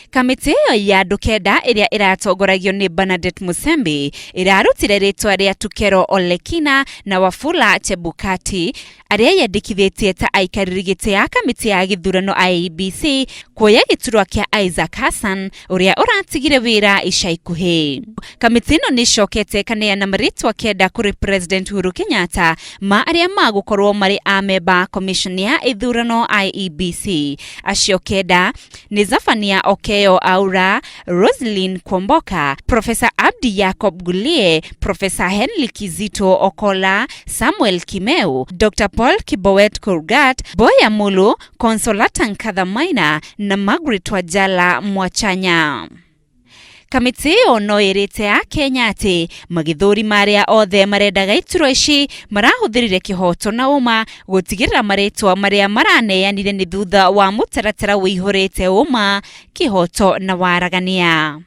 Kamĩtĩ ĩyo ya andũ kenda ĩrĩa ĩratongoragio nĩ Bernadette Musembi ĩrarutire rĩtwa rĩa Tukero Olekina na Wafula Chebukati arĩa yendekithĩtie ta aikarĩri gĩtĩ ya kamĩtĩ ya gĩthurano IEBC kuoya gĩturwa kĩa Isaac Hassan ũrĩa ũratigire wĩra ica ikuhĩ. Kamĩtĩ ĩno nĩ ĩcokete ĩkaneana marĩtwa kenda kũrĩ President Uhuru Kenyatta ma arĩa magũkorwo marĩ amemba commission ya ithurano IEBC. Acio kenda nĩ Zephania Okeyo Aura, Roselyn Kwamboka, Professor Abdi Jacob Gulie, Professor Henry Kizito Okola, Samuel Kimeu, Dr. Paul Kibowet Kurgat, Boya Mulu, Consolata Nkatha Maina na Margaret Wajala Mwachanya. Kamĩtĩ ĩyo no ĩrĩte Akenya atĩ magĩthũrima arĩa othe marendaga iturwa ici marahũthĩrire kĩhoto na ũma gũtigĩrĩra marĩtwa marĩa maraneanire nĩ thutha wa mũtaratara ũihũrĩte ũma, kĩhoto na waragania.